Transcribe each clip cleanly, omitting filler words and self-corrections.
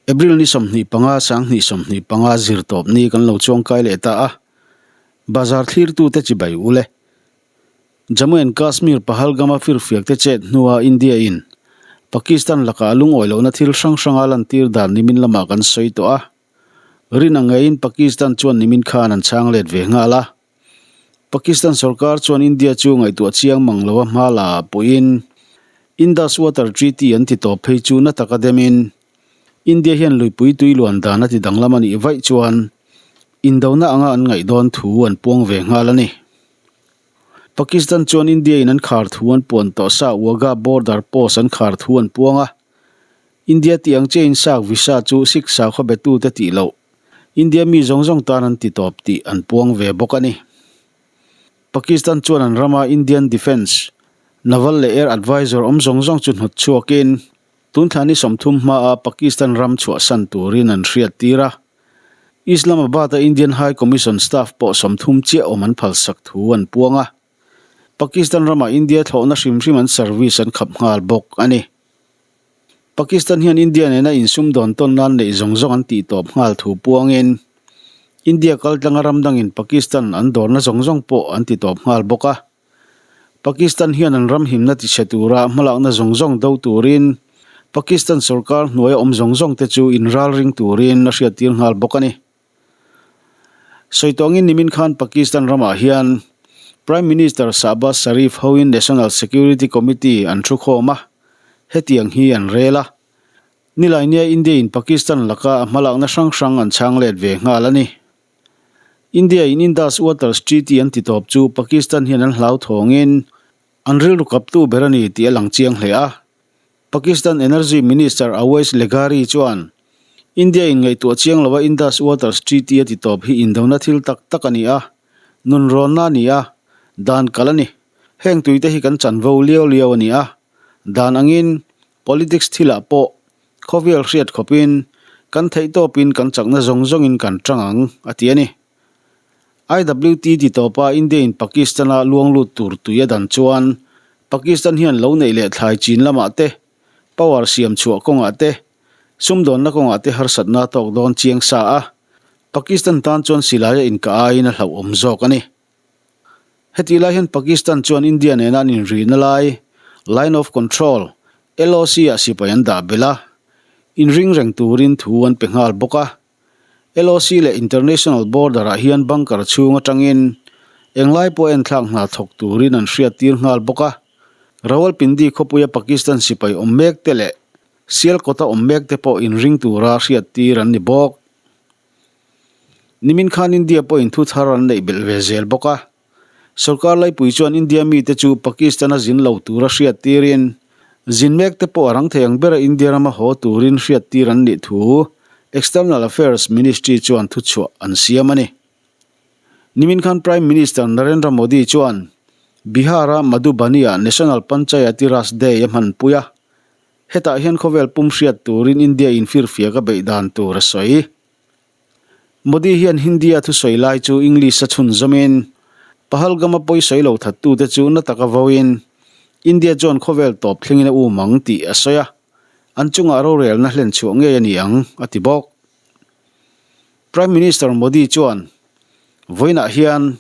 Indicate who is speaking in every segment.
Speaker 1: April ni 25 2025 zirtawp ni kan lo chuangkai leh ta a, bazar thlirtute chibai u le. Jammu and Kashmir Pahalgam-a firfiak te chet hnua India in Pakistan lakah a lungawi lohna thil hrang hranga lantir dan nimin lamah kan sawi tawh a. Rin ang ngeiin Pakistan chuan nimin khan an chhang let ve nghal a. Pakistan sorkar chuan India chu ngaihtuah chiang mang lo a hma la ah pawhin Indus Water Treaty an ti tawp phei chu na taka demin India hian luipui tui luan dan a ti danglam a nih vaih chuan indona anga an ngaih dawn thu an puang ve nghal a ni. Pakistan chuan India in an khar thu an puan tawh sa Wagah border post an khar thu an puang a. India tih ang chiahin sak visa chu Sikh sakhaw betute tih loh India mi zawng zawng tan an ti tawp tih an puang ve bawk a ni. Pakistan chuan an rama Indian Defence, Naval leh Air Advisor awm zawng zawng chu hnawt chhuakin tun thla ni 30 hmaa Pakistan ram chhuahsan turin an hriat tir a. Islamabad-a Indian High Commission staff pawh 30 chiah awm an phalsak thu an puang a. Pakistan rama India thlawhna hrim hrim an service an khap nghal bawk a ni. Pakistan hian India nena insum dawn tawn nan neih zawng zawng an tih tawp nghal thu puangin India kal tlanga ram dangin Pakistan an dawrna zawng zawng pawh an ti tawp nghal bawk a. Pakistan hian an ram himna tichhe tura hmalakna zawng zawng do turin Pakistan sorkar hnuaia awm zawng zawng te chu inralring turin a hriattir nghal bawk a ni. Sawi tawngin nimin khan Pakistan ramah hian Prime Minister Shahbaz Sharif hoin National Security Committee an thu khawm a, hetiang hi an rel a. Nilainia India in Pakistan laka a hmalakna hrang hrang an chhang let ve nghal a ni. India in Indus Waters Treaty an ti tawp chu Pakistan hian an hlauthawngin an rilru kaptu ber a ni tih a lang chiang hle a. Pakistan Energy Minister Awais Leghari chuan, India in ngaihtuah chiang lova Indus Waters Treaty a ti tawp hi indona thil tak tak a ni a, nunrawnna a ni a, dan kal a ni. Heng tuite hi kan chanvo liau liau a ni a, dan angin politics thilah pawh khawvel hriat khawpin kan theihtawpin kan chakna zawng zawngin kan tang ang, a ti a ni. IWT ti tawpa India in Pakistan-a luang lut tur tui a dan chuan Pakistan hian lo neih leh thlai chin lamah te, power siam chhuah kawngah te, sumdawnna kawngah te harsatna a tawk dawn chiang sa a, Pakistan tan chuan silaia inkah aiin a hlauhawm zawk a ni. Hetih lai hian Pakistan chuan India nena an inrihna lai, Line of Control, LOC-ah sipai an dah belh a, inring reng turin thu an pe nghal bawk a. LOC leh International Border ah hian bunker chhung atangin englai pawh enthlak hna thawk turin an hriattir nghal bawk a. Rawalpindi khawpuia Pakistan sipai awm mek te leh Sialkawta awm mek te pawh inring tura hriattir an ni bawk. Nimin khan India pawhin thu thar an neih belh ve zel bawk a. Sorkar laipui chuan India mite chu Pakistan-a zin lo tura hriattirin, zin mekte pawh a rang thei ang bera India rama haw turin hriattir an nih thu External Affairs Ministry chuan thuchhuah an siam a ni. Nimin khan Prime Minister Narendra Modi chuan Bihar-a Madhubani-ah National Panchayati Raj Day a hmanpui a, hetah hian khawvel pum hriat turin India infirfiak a beih dan tur a sawi. Modi hian Hindi-a thusawi lai chu English-a chhunzawmin, Pahalgam-a pawisawi lo thattute chu na taka vauin, India chuan khawvel tawp thlengin a um ang tih a sawi a, an chungah rorelna hlen chhuah ngei a ni ang, a ti bawk. Prime Minister Modi chuan, Vawiinah hian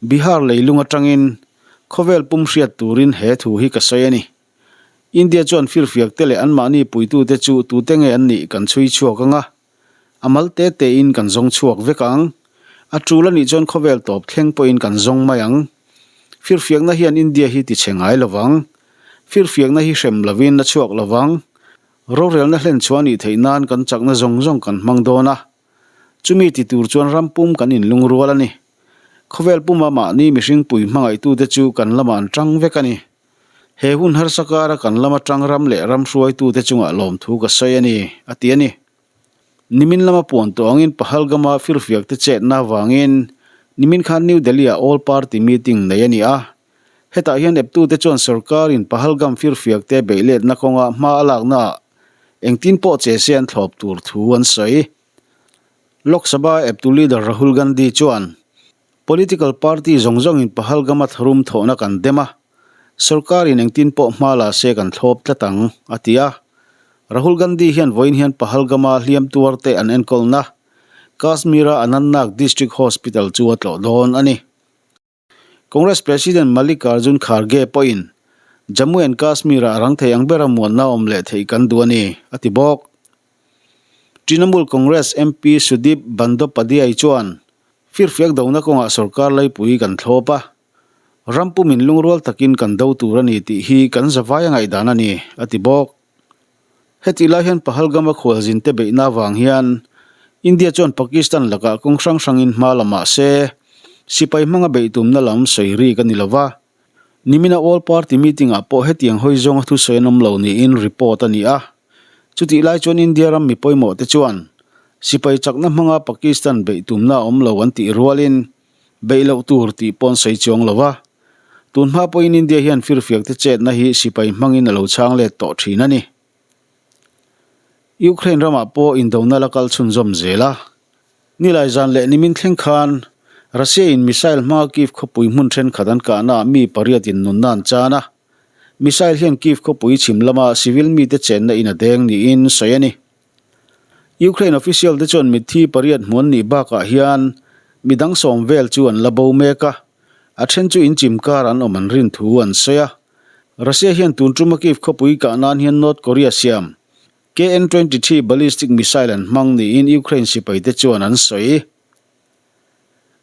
Speaker 1: Bihar leilung atangin khawvel pum hriat turin he thu hi ka sawi a ni. India chuan firfiakte leh anmahni puitute chu tute nge an nih kan chhui chhuak ang a, A mal te tein kan zawng chhuak vek ang. A tul a nih chuan khawvel tawp thleng pawhin kan zawng mai ang. Firfiakna hian India hi ti chhe ngai lovang. Firfiakna hi hrem lovin a chhuak lovang. Rorelna hlen chhuah nih theih nan kan chakna zawng zawng kan hmang dawn a. Chumi ti tur chuan ram pum kan inlungrual a ni. Khawvel puma mahni mihring pui hmangaihtute chu kan lamah an tang vek a ni. He hun harsa kara kan lama tang ram leh ram hruaitute chungah lawmthu ka sawi a ni, a ti a ni. Nimin lama puan tawh angin Pahalgam-a firfiakte chetna avangin nimin khan New Delhi-ah All Party Meeting nei a ni a. Hetah hian eptute chuan sorkarin Pahalgam firfiakte beih letna kawnga hma a laknaah engtin pawh che se an thlawp tur thu an sawi. Lok Sabha eptu leader Rahul Gandhi chuan Political party zawng zawngin Pahalgam-a tharum thawhna kan dem a, sorkarin engtin pawh hma la se kan thlawp tlat ang, a ti a. Rahul Gandhi hian vawiin hian Pahalgam-a hliam tuarte an enkawlna Kashmir-a Anantnag District Hospital chu a tlawh dawn a ni. Congress President Mallikarjun Kharge pawhin Jammu and Kashmir-ah rang thei ang bera muanna awm leh theih kan duh a ni, a ti bawk. Trinamool Congress MP Sudip Bandopadhyay chuan firfiak dona kawngah sorkar laipui kan thlawp a, ram pumin lungrual takin kan do tur a ni tih hi kan zavai a ngaihdan a ni, a ti bawk. Hetih lai hian Pahalgam-a khualzinte beihna avang hian India chuan Pakistan lakah kawng hrang hrangin hma la mah se, sipai hmanga beih tumna lam sawi rik a ni lo va. Nimina All Party meeting-ah pawh hetiang hawi zawnga thusawi an awm lo niin report a ni a. Chutih lai chuan India ram mi pawimawhte chuan sipai chakna hmanga Pakistan beih tumna a awm lo an tih rualin beih loh tur tih pawh an sawi chuang lo va. Tun hma pawhin India hian firfiakte chetna hi sipai hmangin a lo chhang let tawh thin a ni. Ukraine ramah pawh indona la kal chhunzawm zel a. Nilai zan leh nimin thleng khan Russia in missile hmanga Kyiv khawpui hmun thenkhat an kahnaah mi pariatin nunna an chan a. Missile hian Kyiv khawpui chhim lama civil mite chenna in a deng niin sawi a ni. Ukraine official te chuan mitthi pariat hmuan nih bakah hian midang sawm vel chu an la bo mek a, a then chu inchim kar an awm an rin thu an sawi a. Russia hian tun tuma Kyiv khawpui kah nan hian North Korea siam KN 23 ballistic missile an hmang niin Ukraine sipai te chuan an sawi.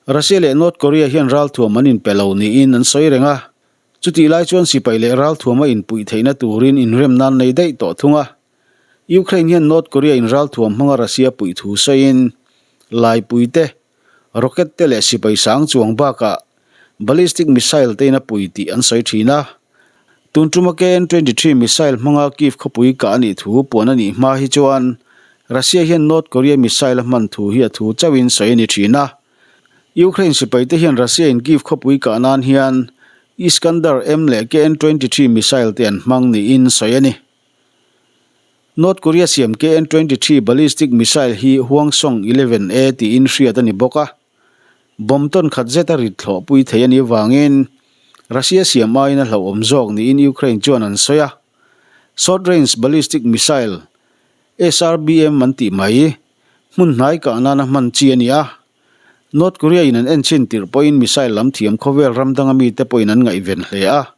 Speaker 1: Russia leh North Korea hian ralthuam an inpe lo niin an sawi reng a, chutih lai chuan sipai leh ralthuam a inpuih theihna turin inrem nan nei daih tawh thung a. Ukraine hian North Korea in ralthuam hmanga Russia puih thu sawiin laipui te, rocket te leh sipai sang chuang bakah ballistic missile te in a pui tih an sawi thin a. Tun tuma KN 23 missile hmanga Kyiv khawpui kah a nih thu puan a nih hma hi chuan Russia hian North Korea missile a hman thu hi a thu chauhin sawi a ni thin a. Ukraine sipai te hian Russia in Kyiv khawpui kah nan hian Iskander-M leh KN 23 missile te an hmang niin sawi a ni. North Korea siam KN 23 ballistic missile hi Hwasong 11 A tiin hriat a ni bawk a, bomb tawn khat zeta rit thlawhpui thei a nih avangin Russia siam aiin a hlauhawm zawk niin Ukraine chuan an sawi a. Short range ballistic missile, SRBM an tih mai, hmun hnai kah nana hman chi a ni a. North Korea in an enchhin tirh pawhin missile lam thiam khawvel ram danga mite pawhin an ngaihven hle a.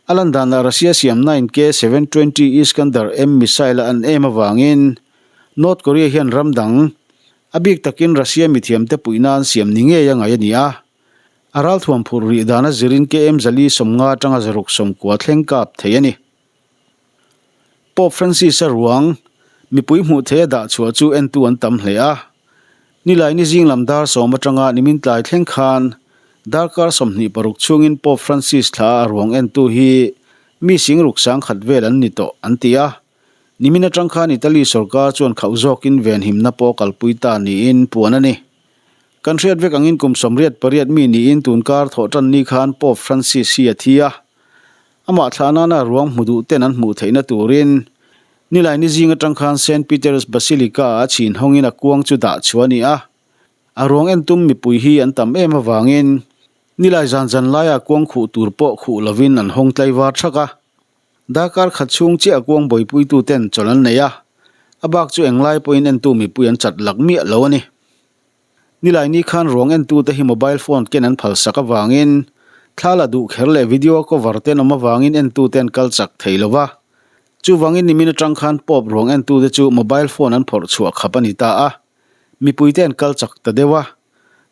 Speaker 1: A lan danah Russia siam 9K 720 Iskander M missile a an em avangin North Korea hian ram dang, a bik takin Russia mithiamte puihna an siam ni ngei a ngaih a ni a. A ralthuam phurh rih dana zirin KM zali 50 atanga zaruk 90 thleng kap thei a ni. Pope Francis-a ruang mipui hmuh thei a dah chhuah chu entu an tam hle a. Nilaini zing lam dar 10 atanga nimin tlai thleng khan darkar 26 chhungin Pope Francis thla a ruang entu hi mi singruk sangkhat vel an ni tawh an ti a. Nimin atang khan Italy sorkar chuan khauh zawkin venhimna pawh kalpui ta niin puan a ni. Kan hriat vek angin kum 88 mi niin tunkar thawh tan ni khan Pope Francis hi a thi a. Amah thlah nana ruang hmu duh ten an hmuh theihna turin Nilaini zing atang khan Saint Peter's Basilica-a chhin hawngin a kuang chu dah chhuah a ni a. A ruang entum mipui hi an tam em avangin Nilai zan zan laia kuang khuh tur pawh khuh lovin an hawng tlaivar thak a. Darkar khat chhung chiah kuang buaipuitu ten chawlh an nei a, a bak chu englai pawhin entu mipui an chat lak miah lo a ni. Nilaini khan ruang entute hi mobile phone ken an phalsak avangin thla la duh kher leh video cover te an awm avangin entute an kal chak thei lo va. Chuvangin nimin atang khan Pope ruang entute chu mobile phone an phawrh chhuah khap a ni ta a, mipuite an kal chak ta deuh a.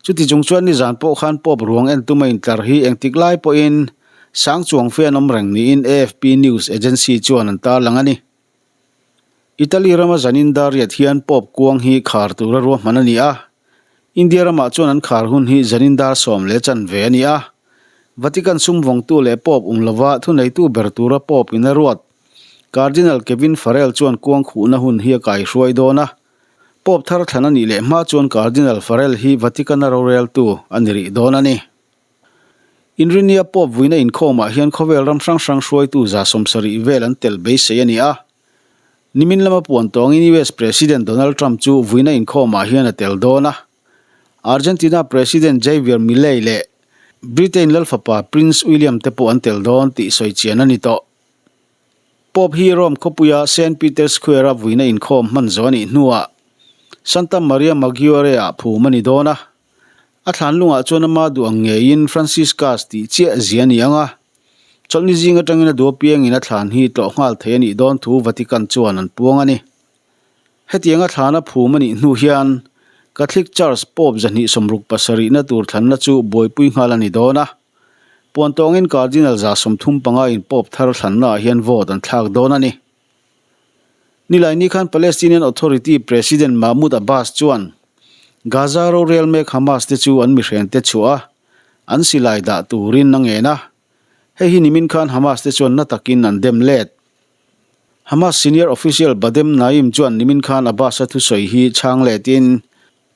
Speaker 1: Chuti chung chuan nizan pawh khan Pope ruang entum a intlar hi engtik lai pawhin sang chuang fe an awm reng niin AFP news agency chuan an tarlang a ni. Italy rama zanin dar riat hian Pope kuang hi khar tura ruahman a ni a. India ramah chuan an khar hun hi zanin dar 10 leh chanve a ni a. Vatican sum vawngtu leh Pope um lova thuneitu ber tura Pope in a ruat. Cardinal Kevin Farrell chuan kuang khuhna hun hi a kaihruai dawn a. Pope thar thlan a nih leh hma chuan Cardinal Farrell hi Vatican-a roreltu a ni rih dawn a ni. Inrinia Pope vuina inkhawmah hian khawvel ram hrang hrang hruaitu 70 vel an tel beisei a ni a. Nimin lama puan tawngin US President Donald Trump chu vuina inkhawmah hian a tel dawn a. Argentina President Javier Milei leh Britain lalfapa Prince William te pawh an tel dawn tih sawi chian a ni tawh. Pope hi Rome khawpuia Saint Peter's Square-a vuina inkhawm hman zawh a nih hnuah Santa Maria Maggiore-ah phum a ni dawn a. A thlan lungah chuan ama duh ang ngeiin Franciscus tih chiah zia a ni ang a. Chawlhni zing atangin a duh apiangin a thlan hi tlawh nghal thei a nih dawn thu Vatican chuan an puang a ni. Hetianga thlana phum a nih hnu hian Catholic Church Pope 277 na tur thlanna chu buaipui nghal a ni dawn a. Puan tawngin Cardinal 35 in Pope thar thlannaah hian vote an thlak dawn a ni. Nilaini khan Palestinian Authority President Mahmoud Abbas chuan Gaza rorel mek Hamas te chu an mihrente chhuah a, an silai dah turin a ngen a. Hei hi nimin khan Hamas te chuan na takin an dem let. Hamas senior official Badem Naim chuan nimin khan Abbas-a thusawi hi chhang letin,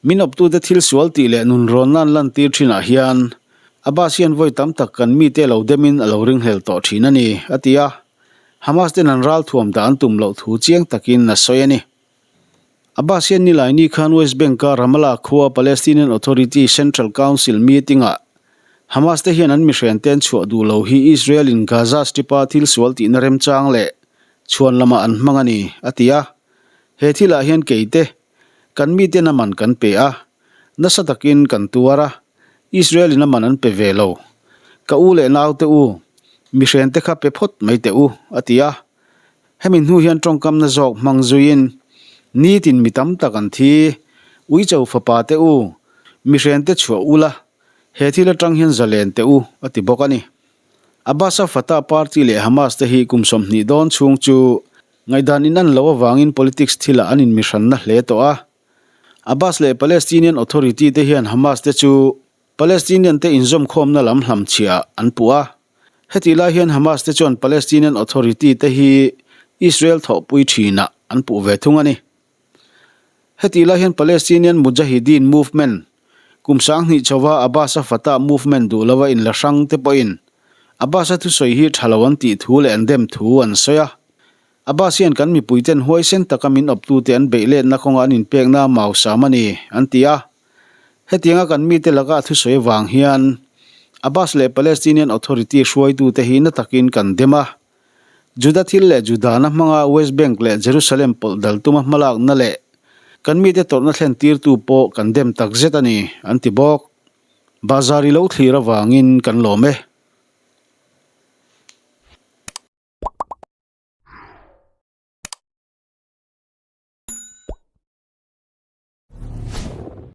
Speaker 1: Min awptute thil sual tih leh nun rawnna an lantir thinah hian Abbas hian vawi tam tak kan mite lo demin a lo ringhlel tawh thin a ni, a ti a. Hamas ten an ralthuam dah an tum loh thu chiang takin a sawi a ni. Abbas hian Nilaini khan West Bank-a Ramallah khua Palestinian Authority Central Council meeting-ah Hamas te hian an mihrente an chhuah duh lo hi Israel-in Gaza Strip-a thil sual tihna remchang leh chhuan lamah an hmang a ni, a ti a. He thilah hian keite, kan miten a man kan pe a, nasa takin kan tuar a, Israel-in a man an pe ve lo. Ka u leh naute u, mihrente kha pe phawt mai teh u, a ti a. Hemi hnu hian tawngkamna zawk hmang zuiin, Nitin mi tam tak an thi, Uicho fapa te u, mihrente chhuah ula, he thil atang hian zalen teh u, a ti bawk a ni. Abbas-a Fatah party leh Hamas te hi kum 20 dawn chhung chu ngaihdan in an lo avangin politics thilah an inmihranna hle tawh a. Abbas leh Palestinian Authority te hian Hamas te chu Palestinian te inzawmkhawmna lam hlamchhiah an puh a. Hetih lai hian Hamas te chuan Palestinian Authority te hi Israel thawhpui thinah an puh ve thung a ni. Hetih lai hian Palestinian Mujahideen movement, kum 2000 chhova Abbas-a Fatah movement duh lova inla hrang te pawhin Abbas-a thusawi hi tha lo an tih thu leh an dem thu an sawi a. Abbas hian kan mipuiten huaisen taka min awptute an beih letna kawnga an inpekna mausam a ni, an ti a. Hetianga kan mite laka a thusawi avang hian Abbas leh Palestinian Authority hruaitute hi na takin kan dem a. Juda thil leh Judana hmanga West Bank leh Jerusalem pawlh dal tuma hmalakna leh kan mite tawrhna thlen tirtu pawh kan dem takzet a ni, an ti bawk. Bazar i lo thlir avangin kan lawm e.